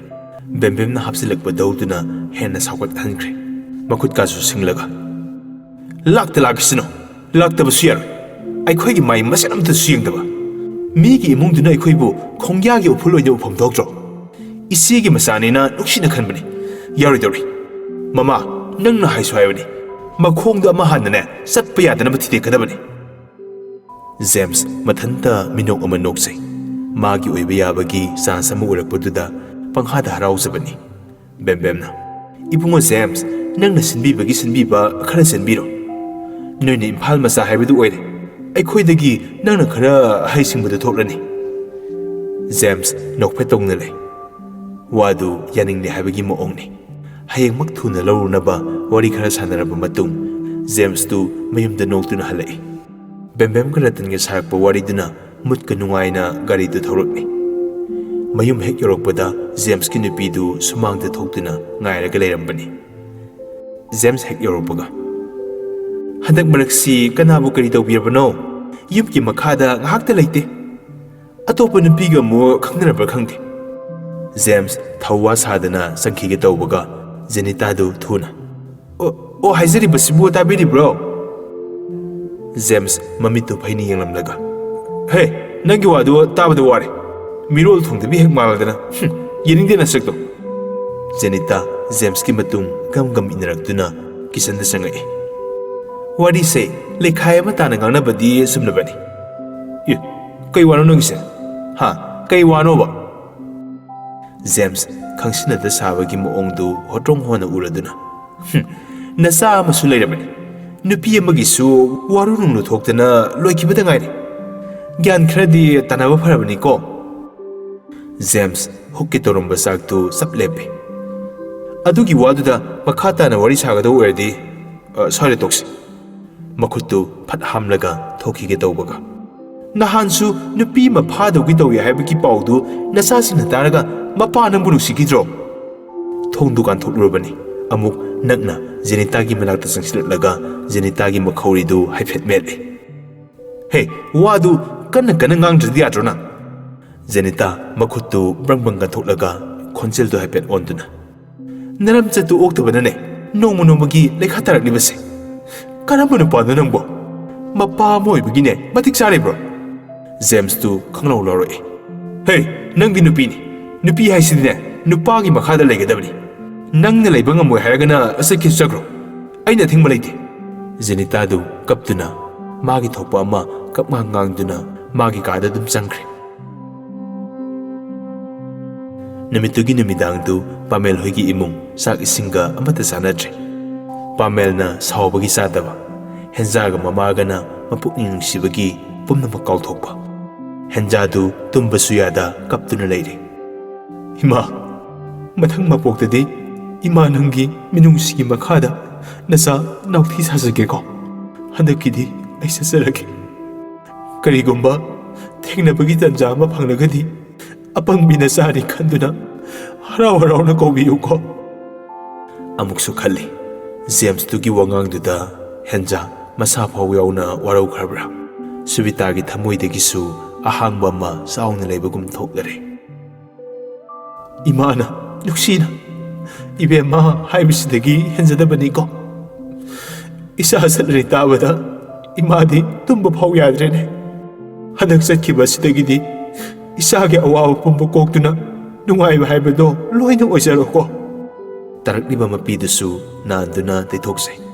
ꯕꯦꯝꯕꯦꯝꯅ ꯍꯥꯞꯆꯤꯜꯂꯛꯄ ꯗꯧꯗꯨꯅ ꯍꯦꯟꯅ ꯁꯥꯎꯒꯠꯍꯟꯈ꯭ꯔꯦ꯫ ꯃꯈꯨꯠꯀꯥꯁꯨ ꯁꯤꯡꯂꯒ, "ꯂꯥꯛꯇ ꯂꯥꯛꯈꯤꯁꯅꯨ, ꯂꯥꯛꯇꯕꯁꯨ ꯌꯥꯔꯣꯏ꯫ ꯑꯩꯈꯣꯏꯒꯤ ꯃꯥꯏ ꯃꯁꯦꯟ ꯑꯝꯇꯁꯨ ꯌꯦꯡꯗꯕ, ꯃꯤꯒꯤ ꯏꯃꯨꯡꯗꯨꯅ ꯑꯩꯈꯣꯏꯕꯨ ꯈꯣꯡꯌꯥꯒꯤ ꯎꯐꯨꯜ ꯑꯣꯏꯅ ꯎꯐꯝ ꯊꯣꯛꯇ꯭ꯔꯣ? ꯏꯆꯦꯒꯤ ꯃꯆꯥꯅꯦꯅ ꯅꯨꯡꯁꯤꯅ ꯈꯟꯕꯅꯤ, ꯌꯥꯔꯣꯏꯗꯧꯔꯤ꯫ ꯃꯃꯥ, ꯅꯪꯅ ꯍꯥꯏꯁꯨ ꯍꯥꯏꯕꯅꯤ, ꯃꯈꯣꯡꯗꯣ ꯑꯃ ꯍꯥꯟꯅꯅꯦ ꯆꯠꯄ ꯌꯥꯗꯅꯕ ꯊꯤꯗꯦꯛꯀꯗꯕꯅꯤ꯫" ꯖꯦꯝꯁ ꯃꯊꯟꯇ ꯃꯤꯅꯣꯛ ꯑꯃ ꯅꯣꯛꯆꯩ꯫ ꯃꯥꯒꯤ ꯑꯣꯏꯕ ꯌꯥꯕꯒꯤ ꯆꯥꯟꯁ ꯑꯃ ꯎꯔꯛꯄꯗꯨꯗ ꯄꯪꯍꯥꯗ ꯍꯔꯥꯎꯖꯕꯅꯤ꯫ ꯕꯦꯝꯕꯦꯝꯅ, "ꯏꯕꯨꯡꯉꯣ ꯖꯦꯝꯁ, ꯅꯪꯅ ꯁꯤꯟꯕꯤꯕꯒꯤ ꯁꯤꯟꯕꯤꯕ ꯈꯔ ꯆꯦꯟꯕꯤꯔꯣ꯫ ꯅꯣꯏꯅ ꯏꯝꯐꯥꯜ ꯃꯆꯥ ꯍꯥꯏꯕꯗꯨ ꯑꯣꯏꯔꯦ꯫ ꯑꯩꯈꯣꯏꯗꯒꯤ ꯅꯪꯅ ꯈꯔ ꯍꯩꯁꯤꯡꯕꯗꯨ ꯊꯣꯛꯂꯅꯤ꯫" ꯖꯦꯝꯁ ꯅꯣꯛꯐꯦꯠ ꯇꯧꯅ ꯂꯩ꯫ ꯋꯥꯗꯨ ꯌꯥꯅꯤꯡꯗꯦ ꯍꯥꯏꯕꯒꯤ ꯃꯑꯣꯡꯅꯤ꯫ ꯍꯌꯦꯡꯃꯛ ꯊꯨꯅ ꯂꯧꯔꯨꯅꯕ ꯋꯥꯔꯤ ꯈꯔ ꯁꯥꯟꯅꯔꯕ ꯃꯇꯨꯡ, ꯖꯦꯝꯁꯇꯨ ꯃꯌꯨꯝꯗ ꯅꯣꯛꯇꯨꯅ ꯍꯜꯂꯛꯏ꯫ ꯕꯦꯝꯕꯦꯝꯒ ꯔꯇꯟꯒ ꯁꯥꯔꯛꯄ ꯋꯥꯔꯤꯗꯨꯅ ꯃꯨꯠꯀ ꯅꯨꯡꯉꯥꯏꯅ ꯒꯥꯔꯤꯗꯨ ꯊꯧꯔꯛꯂꯤ꯫ ꯃꯌꯨꯝ ꯍꯦꯛ ꯌꯧꯔꯛꯄꯗ ꯖꯦꯝꯁꯀꯤ ꯅꯨꯄꯤꯗꯨ ꯁꯨꯃꯥꯡꯗ ꯊꯣꯛꯇꯨꯅ ꯉꯥꯏꯔꯒ ꯂꯩꯔꯝꯕꯅꯤ꯫ ꯖꯦꯝꯁ ꯍꯦꯛ ꯌꯧꯔꯛꯄꯒ, "ꯍꯟꯗꯛ ꯃꯔꯛꯁꯤ ꯀꯅꯥꯕꯨ ꯀꯔꯤ ꯇꯧꯕꯤꯔꯕꯅꯣ? ꯌꯨꯝꯒꯤ ꯃꯈꯥꯗ ꯉꯥꯏꯍꯥꯛꯇ ꯂꯩꯇꯦ꯫ ꯑꯇꯣꯞꯄ ꯅꯨꯄꯤꯒ ꯑꯃꯨꯛ ꯈꯪꯅꯔꯕ꯭ꯔꯥ ꯈꯪꯗꯦ꯫" ꯖꯦꯝꯁ ꯊꯧꯋꯥ ꯁꯥꯗꯅ ꯆꯪꯈꯤꯒꯦ ꯇꯧꯕꯒ ꯖꯦꯅꯤꯇꯥꯗꯨ ꯊꯨꯅ, "ꯑꯣ, ꯑꯣ, ꯍꯥꯏꯖꯔꯤꯕꯁꯤꯕꯨ ꯇꯥꯕꯤꯔꯤꯕ꯭ꯔꯣ?" ꯖꯦꯝꯁ ꯃꯃꯤꯠꯇꯨ ꯐꯩꯅ ꯌꯦꯡꯂꯝꯂꯒ, "ꯍꯦ, ꯅꯪꯒꯤ ꯋꯥꯗꯨ ꯇꯥꯕꯗ ꯋꯥꯔꯦ꯫ ꯃꯤꯔꯣꯜ ꯊꯨꯡꯗꯕꯤ ꯍꯦꯛ ꯃꯥꯜꯂꯗꯅ꯫ ꯍꯨꯝ, ꯌꯦꯡꯅꯤꯡꯗꯦ ꯅꯁꯛꯇꯣ꯫" ꯖꯦꯅꯤꯇꯥ ꯖꯦꯝꯁꯀꯤ ꯃꯇꯨꯡ ꯒꯝ ꯒꯝ ꯏꯟꯅꯔꯛꯇꯨꯅ ꯀꯤꯆꯟꯗ ꯆꯪꯉꯛꯏ꯫ "ꯋꯥꯔꯤꯁꯦ ꯂꯩꯈꯥꯏ ꯑꯃ ꯇꯥꯅ ꯉꯥꯡꯅꯕꯗꯤ ꯆꯨꯝꯂꯕꯅꯤ꯫" "ꯑꯦ, ꯀꯩ ꯋꯥꯅꯣ ꯅꯪꯒꯤꯁꯦ? ꯍꯥ? ꯀꯩ ꯋꯥꯅꯣꯕ?" ꯖꯦꯝꯁ ꯈꯪꯁꯤꯟꯅꯗ ꯁꯥꯕꯒꯤ ꯃꯑꯣꯡꯗꯨ ꯍꯣꯇ꯭ꯔꯣꯡ ꯍꯣꯟꯅ ꯎꯔꯗꯨꯅ, "ꯍꯨꯝ, ꯅꯆꯥ ꯑꯃꯁꯨ ꯂꯩꯔꯕꯅꯤ꯫ ꯅꯨꯄꯤ ꯑꯃꯒꯤꯁꯨ ꯋꯥꯔꯨ ꯅꯨꯡꯂꯨ ꯊꯣꯛꯇꯅ ꯂꯣꯏꯈꯤꯕꯗ ꯉꯥꯏꯔꯤ꯫ ꯒ꯭ꯌꯥꯟ ꯈꯔꯗꯤ ꯇꯥꯅꯕ ꯐꯔꯕꯅꯤꯀꯣ꯫" ꯖꯦꯝꯁ ꯍꯨꯛꯀꯦ ꯇꯧꯔꯝꯕ ꯆꯥꯛꯇꯨ ꯆꯞ ꯂꯦꯞꯄꯦ꯫ "ꯑꯗꯨꯒꯤ ꯋꯥꯗꯨꯗ ꯃꯈꯥ ꯇꯥꯅ ꯋꯥꯔꯤ ꯁꯥꯒꯗꯧ ꯑꯣꯏꯔꯗꯤ, ꯑ, ꯁ꯭ꯋꯥꯏꯗ ꯇꯣꯛꯁꯤ꯫" ꯃꯈꯨꯠꯇꯨ ꯐꯠ ꯍꯥꯝꯂꯒ ꯊꯣꯛꯈꯤꯒꯦ ꯇꯧꯕꯒ, "ꯅꯍꯥꯟꯁꯨ ꯅꯨꯄꯤ ꯑꯃ ꯐꯥꯗꯧꯒꯤ ꯇꯧꯏ ꯍꯥꯏꯕꯒꯤ ꯄꯥꯎꯗꯨ ꯅꯆꯥꯁꯤꯡꯅ ꯇꯥꯔꯒ ꯃꯄꯥ ꯅꯪꯕꯨ ꯅꯨꯡꯁꯤꯈꯤꯗ꯭ꯔꯣ?" ꯊꯣꯡꯗꯨ ꯀꯥꯟꯊꯣꯛꯂꯨꯔꯕꯅꯤ꯫ ꯑꯃꯨꯛ ꯅꯛꯅ ꯖꯦꯅꯤꯇꯥꯒꯤ ꯃꯅꯥꯛꯇ ꯆꯪꯁꯤꯜꯂꯛꯂꯒ ꯖꯦꯅꯤꯇꯥꯒꯤ ꯃꯈꯧꯔꯤꯗꯨ ꯍꯥꯏꯐꯦꯠ ꯃꯦꯠꯂꯦ꯫ "ꯍꯦ, ꯋꯥꯗꯨ ꯀꯟꯅ ꯀꯟꯅ ꯉꯥꯡꯗ꯭ꯔꯗꯤ ꯌꯥꯗ꯭ꯔꯣ ꯅꯪ?" ꯖꯦꯅꯤꯇꯥ ꯃꯈꯨꯠꯇꯨ ꯕ꯭ꯔꯪ ꯕ꯭ꯔꯪ ꯀꯟꯊꯣꯛꯂꯒ ꯈꯣꯟꯖꯦꯜꯗꯨ ꯍꯥꯏꯐꯦꯠ ꯑꯣꯟꯗꯨꯅ, "ꯅꯔꯝꯆꯠꯇꯨ ꯑꯣꯛꯇꯕꯅꯅꯦ ꯅꯣꯡꯃ ꯅꯣꯡꯃꯒꯤ ꯂꯩꯈꯥ ꯇꯥꯔꯛꯂꯤꯕꯁꯦ꯫ ꯀꯔꯝꯕ ꯅꯨꯄꯥꯅꯣ ꯅꯪꯕꯣ? ꯃꯄꯥ ꯑꯃ ꯑꯣꯏꯕꯒꯤꯅꯦ ꯃꯇꯤꯛ ꯆꯥꯔꯤꯕ꯭ꯔꯣ?" ꯖꯦꯝꯁꯇꯨ ꯈꯪꯂꯧ ꯂꯧꯔꯛꯏ꯫ "ꯍꯦ, ꯅꯪꯗꯤ ꯅꯨꯄꯤꯅꯤ꯫ ꯅꯨꯄꯤ ꯍꯥꯏꯁꯤꯗꯤꯅꯦ ꯅꯨꯄꯥꯒꯤ ꯃꯈꯥꯗ ꯂꯩꯒꯗꯕꯅꯤ꯫ ꯅꯪꯅ ꯂꯩꯕ ꯉꯝꯃꯣꯏ ꯍꯥꯏꯔꯒꯅ ꯆꯠꯈꯤꯁꯨ ꯆꯠꯈ꯭ꯔꯣ꯫ ꯑꯩꯅ ꯑꯊꯤꯡꯕ ꯂꯩꯇꯦ꯫" ꯖꯦꯅꯤꯇꯥꯗꯨ ꯀꯞꯇꯨꯅ ꯃꯥꯒꯤ ꯊꯣꯛꯄ ꯑꯃ ꯀꯞꯉꯥꯡ ꯉꯥꯡꯗꯨꯅ ꯃꯥꯒꯤ ꯀꯥꯗ ꯑꯗꯨꯝ ꯆꯪꯈ꯭ꯔꯦ꯫ ꯅꯨꯃꯤꯠꯇꯨꯒꯤ ꯅꯨꯃꯤꯗꯥꯡꯗꯨ ꯄꯥꯃꯦꯜ ꯍꯣꯏꯒꯤ ꯏꯃꯨꯡ ꯆꯥꯛ ꯏꯁꯤꯡꯒ ꯑꯃꯠꯇ ꯆꯥꯅꯗ꯭ꯔꯦ꯫ ꯄꯥꯃꯦꯜꯅ ꯁꯥꯎꯕꯒꯤ ꯆꯥꯗꯕ, ꯍꯦꯟꯖꯥꯒ ꯃꯃꯥꯒꯅ ꯃꯄꯨꯛꯅꯤꯡ ꯅꯨꯡꯁꯤꯕꯒꯤ ꯄꯨꯝꯅꯃꯛ ꯀꯥꯎꯊꯣꯛꯄ꯫ ꯍꯦꯟꯖꯥꯗꯨ ꯇꯨꯝꯕꯁꯨ ꯌꯥꯗ ꯀꯞꯇꯨꯅ ꯂꯩꯔꯤ꯫ "ꯏꯃꯥ, ꯃꯊꯪ ꯃꯄꯣꯛꯇꯗꯤ ꯏꯃꯥ ꯅꯪꯒꯤ ꯃꯤꯅꯨꯡꯁꯤꯒꯤ ꯃꯈꯥꯗ ꯅꯆꯥ ꯅꯥꯎꯊꯤ ꯁꯥꯖꯒꯦꯀꯣ꯫ ꯍꯟꯗꯛꯀꯤꯗꯤ ꯑꯩ ꯆꯠꯆꯔꯒꯦ꯫ ꯀꯔꯤꯒꯨꯝꯕ ꯊꯦꯡꯅꯕꯒꯤ ꯇꯟꯖꯥ ꯑꯃ ꯐꯪꯂꯒꯗꯤ ꯑꯄꯪꯕꯤ ꯅꯆꯥꯅꯤ ꯈꯟꯗꯨꯅ ꯍꯔꯥꯎ ꯍꯔꯥꯎꯅ ꯀꯧꯕꯤꯌꯨꯀꯣ꯫" ꯑꯃꯨꯛꯁꯨ ꯈꯜꯂꯤ, ꯖꯦꯝꯁꯇꯨꯒꯤ ꯋꯥꯉꯥꯡꯗꯨꯗ ꯍꯦꯟꯖꯥ ꯃꯁꯥ ꯐꯥꯎ ꯌꯥꯎꯅ ꯋꯥꯔꯧꯈ꯭ꯔꯕ꯭ꯔꯥ? ꯁꯨꯕꯤꯇꯥꯒꯤ ꯊꯃꯣꯏꯗꯒꯤꯁꯨ ꯑꯍꯥꯡꯕ ꯑꯃ ꯆꯥꯎꯅ ꯂꯩꯕꯒꯨꯝ ꯊꯣꯛꯂꯔꯦ꯫ "ꯏꯃꯥꯅ ꯅꯨꯡꯁꯤꯅ ꯏꯕꯦꯝꯃ ꯍꯥꯏꯕꯁꯤꯗꯒꯤ ꯍꯦꯟꯖꯗꯕꯅꯤꯀꯣ꯫ ꯏꯆꯥ ꯆꯠꯂꯔꯤ ꯇꯥꯕꯗ ꯏꯃꯥꯗꯤ ꯇꯨꯝꯕ ꯐꯥꯎ ꯌꯥꯗ꯭ꯔꯦꯅꯦ꯫ ꯍꯟꯗꯛ ꯆꯠꯈꯤꯕ ꯑꯁꯤꯗꯒꯤꯗꯤ ꯏꯆꯥꯒꯤ ꯑꯋꯥꯕ ꯄꯨꯝꯕ ꯀꯣꯛꯇꯨꯅ ꯅꯨꯡꯉꯥꯏꯕ ꯍꯥꯏꯕꯗꯣ ꯂꯣꯏꯅ ꯑꯣꯏꯖꯔꯣꯀꯣ꯫" ꯇꯥꯔꯛꯂꯤꯕ ꯃꯄꯤꯗꯨꯁꯨ ꯅꯥꯟꯗꯨꯅ ꯇꯩꯊꯣꯛꯆꯩ꯫